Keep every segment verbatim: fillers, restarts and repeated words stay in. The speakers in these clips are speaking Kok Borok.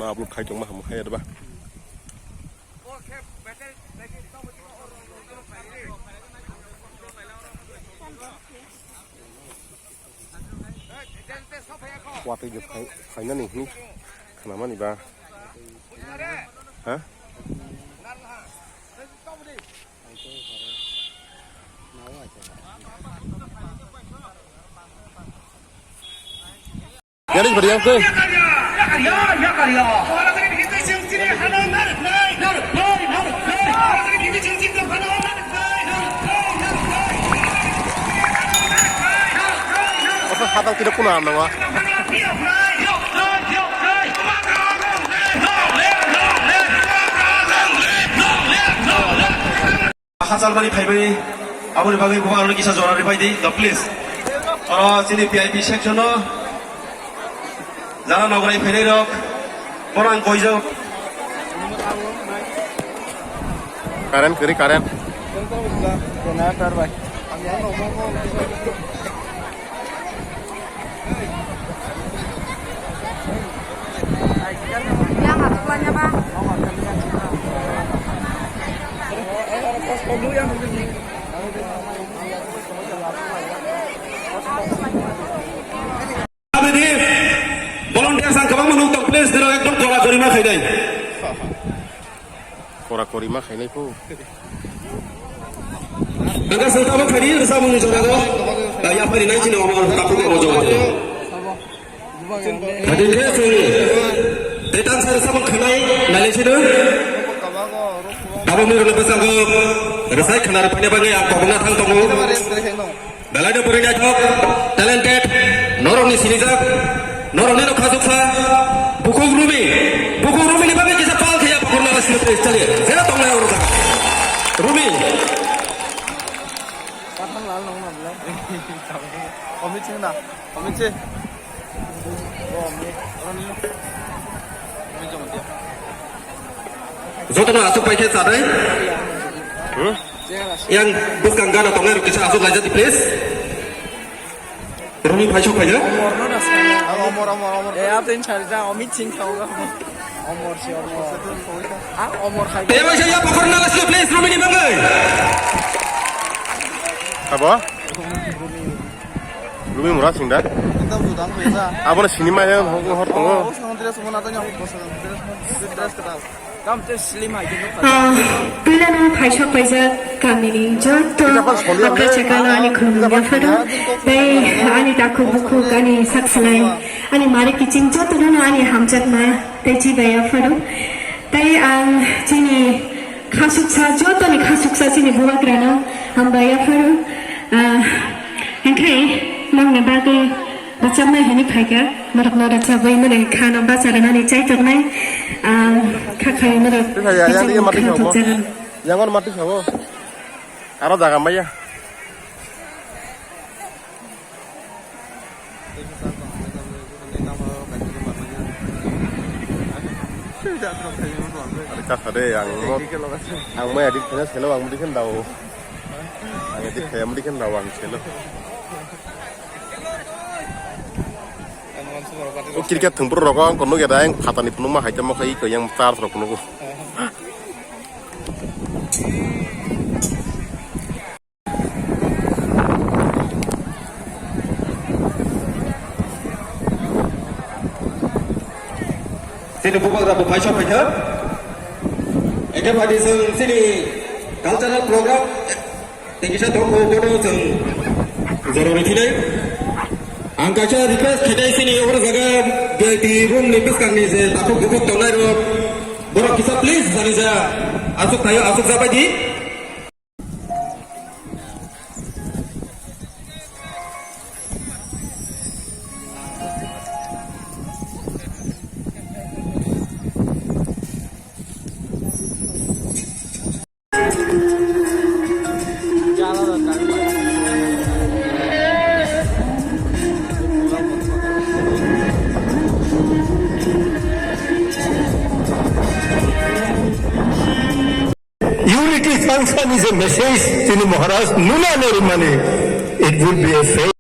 Ma upload khai tongma hamu hai ba. Watwi je phai-, phainani hwnwi khnamani ba. Ha? Yang ni beriang ke. Oso hatang tidak kuna nawa. Hachal bari phaibai, aboni bagwi buphang aroni kisa jora ripai di, do please. Oro chini V I P section o jara nograi phainai rok, borang koijak. Current kwrwi, current. Generator bai. Aboni volunteers ang kwbangma nuktok, please, nirok ekdom kora korima khainai. Kora korima khainai kho. Ang ka sengkabo khaidi, rwchapmungni jorao. Yaphari nai chini omo tapuk omo jorao. Khaidi khe chwng tetan sa rwchapmung khainai, nailai sino. Abo mirwkno bwskango rwchai khna rwphaina bagwi ang kobokna thang tongo. Belai no bwrwi naithok, talented, norokni sinijak, norokni no khachuksa, bukhuk Rumi, bukhuk Rumi ni bagwi kisa pal khaya bukhuk nara sino please chali, jera tongnai oro jaga. Rumi. Pathang lal nong na bla. Omi ching na, omi che. Jotono aswk paikhe chadai. Hmm? Yang bwskang gana tongnai rok kisa aswk laijak di, please. Rumi phaisok phaikha. Omor no da sa. Omor, omor, omor. Eh, apa yang cari dah? Omi ching kau dah. Omor si omor. Ah, omor khai. Tei waisa ya pokor na lasio, please, Rumi ni bagwi. Abo? Rumi mura singda. Ekdam judang besa. Abo na sinima ya hor tongo. Oh, sangdres mo na tanya. Dress kata. Ah, puilano phaisok paijak kamini joto hakra chakano ani khulumung yapharo, tei ani takhuk bukhuk, ani saksalai, ani mari kiching jotono ani hamjakma tei chibai yapharo. Tei ang chini khasuksa, jotoni khasuksa chini bubagrano hambai yapharo. Ah, hingkhe nongni bagwi Rwchapnai hwnwi phaikha, norokno rwchapwi mwnwi khano bacha rwnani chaitornai, ah, kha khai norok Tisa ya, yang bichang dia mati khano sabo. Thokjagan. Yang on mati sabo. Aro jaga maya. Ada kasa deh, yang mau, yang mau edit punya selo, yang mau bikin tahu. Yang edit saya mau bikin tahu, yang selo. O cricket thwngphuru rogo ang nugya da, ang phatani phunukma hai tamo khe iko yang charge rok nugo. Chini bubagra bo phaisok phaikha. Eke phadi chwng chini cultural program. Tei kisa tongo bono chwng jorani thinai. Ang kaisa request khainai chini oro jaga V I P room ni bwskang ni je takhuk bukhuk tongnai rok. Borok kisa please jani ja aswk thaio aswk jabai di. Unity function is a message, tini Maharaj nuna no rimani. It would be a fail.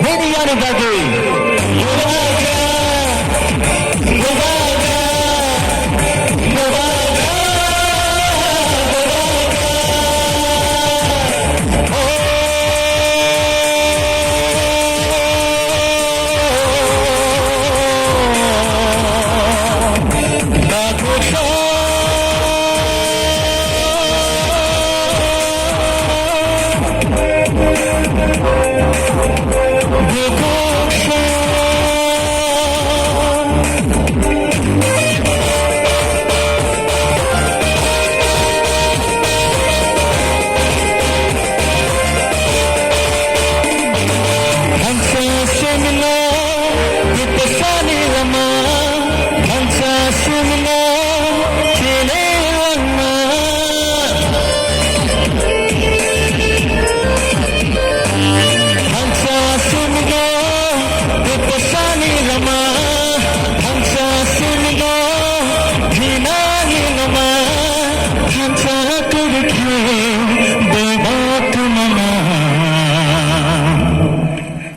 Bini yani bagwi.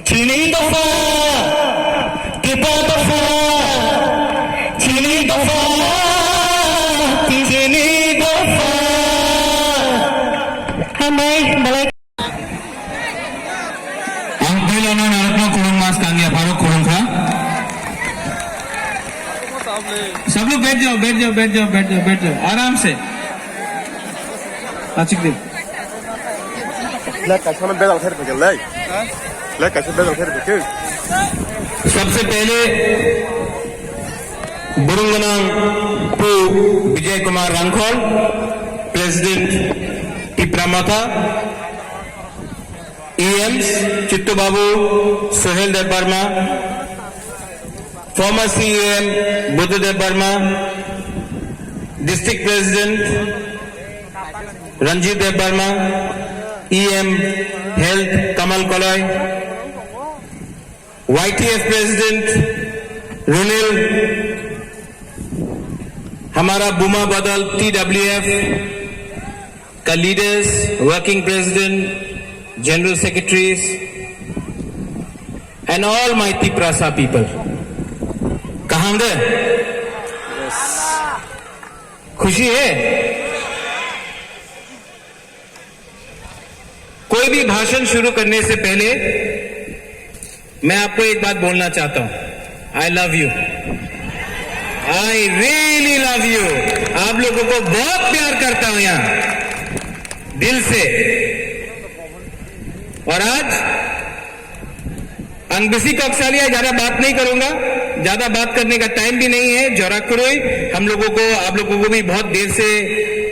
Chini dopha, tipa dopha, chini dopha, chini dopha. Hambai, belai. Ang puila no narokno khulung mas kangya pharo khulung kha. Sab log bait jao, bait jao, bait jao, bait jao, bait jao. Aram se. Achik de. Lek kaisa no bedal kher pekhe lek. Lek kaisa bedal kher pekhe. सबसे पहले Burung Ganang Pu Vijay Kumar Rangkhol, President Tipra Motha, E Ms Chittu Babu, Sohel Debbarma, former C E M Buddha Debbarma, District President Ranjit Debbarma, E M Health Kamal Koloi, Y T F President Runil, हमारा बुमा बदल T W F का leaders, working president, general secretaries, and all my Tiprasa people. कहाँ गए? खुशी है? कोई भी भाषण शुरू करने से पहले मैं आपको एक बात बोलना चाहता हूं, I love you, I really love you। आप लोगों को बहुत प्यार करता हूं यहां दिल से। और आज Ang bisi kok salia, ज्यादा बात नहीं करूंगा, ज्यादा बात करने का टाइम भी नहीं है। Jora kwrwi, हम लोगों को, आप लोगों को भी बहुत देर से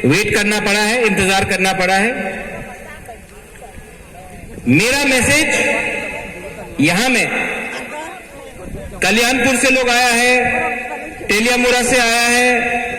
वेट करना पड़ा है, इंतजार करना पड़ा है। मेरा मैसेज यहां में कल्याणपुर से लोग आया है, तेलियामुरा से आया है।